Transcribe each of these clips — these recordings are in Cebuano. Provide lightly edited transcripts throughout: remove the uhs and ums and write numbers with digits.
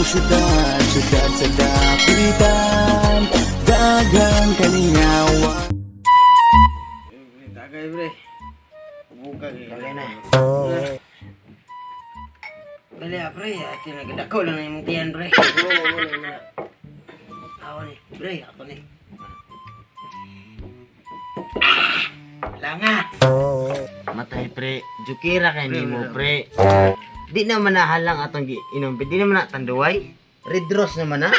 Syudad, syudad sa dapitan, daghang kalingawan. Tagay, pre. Bukag eh. Tagay na. Dali ah, pre. Ate, nagdako lang na imong tiyan, pre. Muna, muna, muna. Ako ni. Pre, ako ni. Langa. Matay, pre, jukira kay nimo, pre. Di na manahalang atong inom, pre. Di na man na tanduay. Red Rose naman na.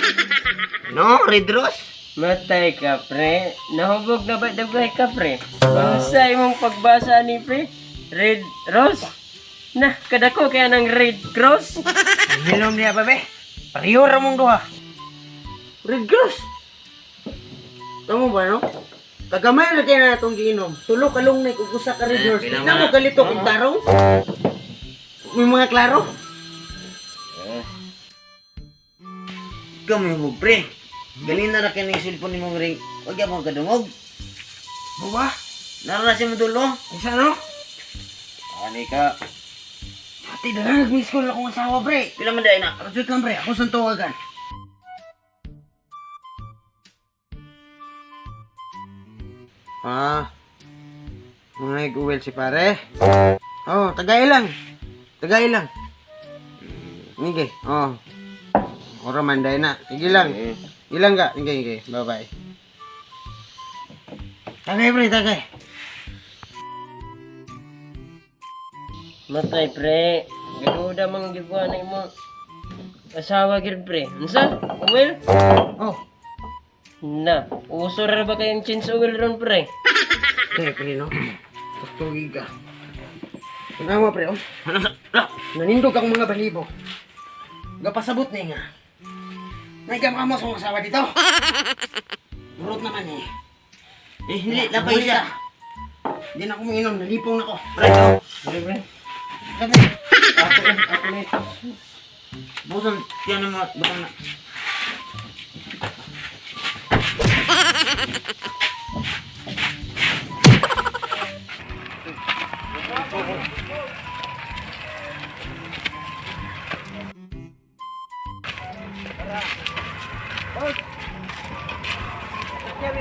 No, Red Rose. Matay ka, pre. Nahubog na ba dagay ka, pre? Unsa imong pagbasa ni pre? Red Rose? Na, kadako kaya ng Red Cross? Hilom niya pa, be. Pareho ra mong duha. Red Cross. Tamo ba, no? Kagamay na kayo na itong giinom. Tulo ka lungnay kung usa ka Red Horse. Pila Di na mo man. kalito kung tarong. May mga klaro. Ikaw may hubog, pre. Galing na ra kay ning cellphone nimo ring. Wag mo kadungog. Buwa. Nara siya mo dulo. Isa, no? Ani ka. Ate, dala nag-miss call akong asawa, pre. Pila man dai na. Wait lang, pre. Ako sa tawagan. Ah. Mga nag-uwel si pare. Oh, tagay lang. Tagay lang. Sige, oh. Ora man day na. Sige lang. Sige lang ka. Sige, sige. Bye-bye. Tagay, pre, tagay. Matay, pre. Gaduda mang giguan na imo. Asawa gid, pre. Unsa? Oil? Oh, Na, uso ra ba kayong change oil ron, pre? pre, pre, no? Tugtugig ka. Tanawa, pre, oh. Nanindog ang mga balibo. Gapasabot na nga. Naigamamo sa akong asawa dito. Murot naman eh. Eh, hindi na pa isa. Hindi na ako umiinom, nalipong na ko. Pre, oh. Pre, pre. Kami. Ako, ako na ito. Busan tiyan mo butang na.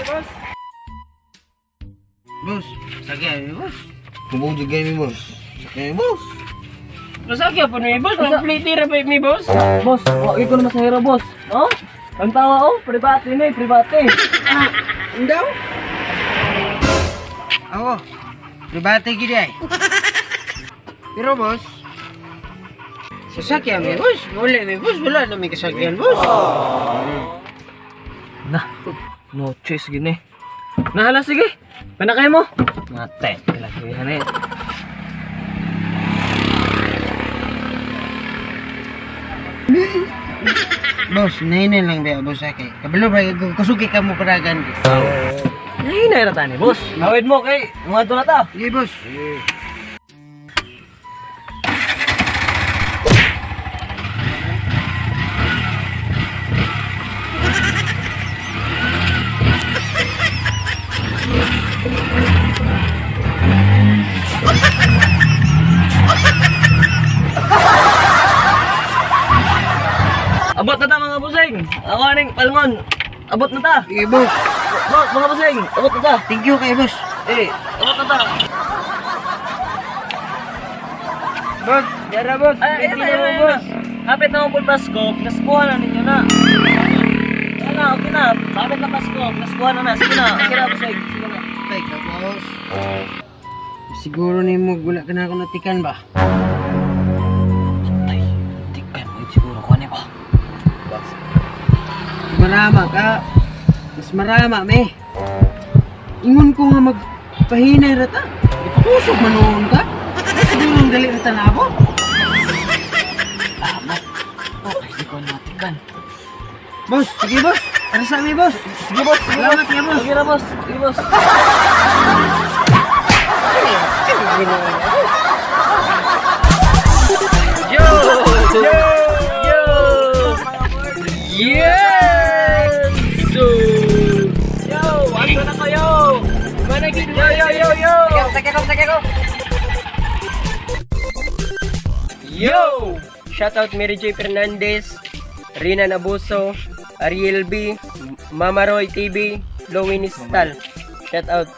Boss. Boss, sakay, boss. Kubog jud mi, boss. Sakay, boss. Masakya po ni boss, mag-plate ra ba mi, boss? Boss, wag ko na masahero, boss. No? Ang tawa oh, private ni, private. Ah, Indaw? Ako, pribate gid ay. Pero boss, sasakyan mi, boss. Wala mi, boss. Wala na may kasakyan, boss. Na, no choice gini. Nahala sige. Panakay mo. Mate, kalakihan eh. Boss, nainay lang ba, boss, akay. Kabalo ba, kusugi ka mo paragan. Nahinay ra tani, boss. Awid mo kay mga na ta. Sige, boss. Abot na ta, mga busing. Ako aning palngon. Abot na ta. Sige, boss. Boss, mga busing, abot na ta. Thank you kay boss. Eh, abot na ta. Boss, dara boss. Ay, Plate ayun na na, mo, ayun na. boss. Hapit na mong Pasko, pinaskuhan na ninyo na. Ano, okay na. Hapit na Pasko, pinaskuhan na na. Sige na, okay na, busing. Sige na. Teka, boss. Siguro ni mo wala ka na ako natikan ba? Ay, tikan mo siguro ko ano ba? Marama ka. Mas marama, me. Ingon ko nga magpahinay ra ta. Ipakusog man noon ka. Ay, siguro ang dali ra tanabo. Tama. Okay, di ko natikan. Boss, sige boss. Tara sa amin, boss. Sige, boss. Sige, Salamat boss. ya, boss. Sige na, boss. Sige, boss. Yo! Yo! Yo! Yes! So, Yo, ano na kayo? Managin. Yo, yo, yo, yo! Sakay ko, sakay ko. Yo! Shoutout Mary J. Fernandez. Rinan Abuso, Ariel B, Mama Roy TV, Lowin Stal. Shout out.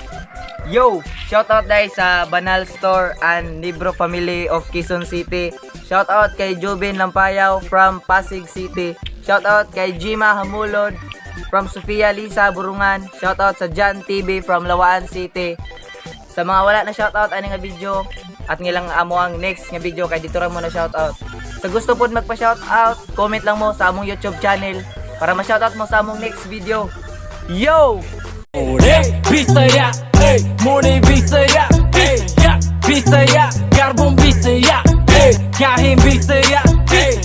Yo! Shout out dahil sa Banal Store and Libro Family of Quezon City. Shout out kay Jubin Lampayaw from Pasig City. Shout out kay Jima Hamulod from Sofia Lisa Burungan. Shout out sa John TV from Lawaan City. Sa mga wala na shout out ani nga video at ngilang amo ang next nga video kay dito ra mo na shout out. Sa gusto pod magpa-shout out, comment lang mo sa among YouTube channel para ma-shout out mo sa among next video. Yo! Bisaya, ey, Muni Bisaya, ey, Bisaya, Garbong Bisaya, ey, Kahim Bisaya, ey.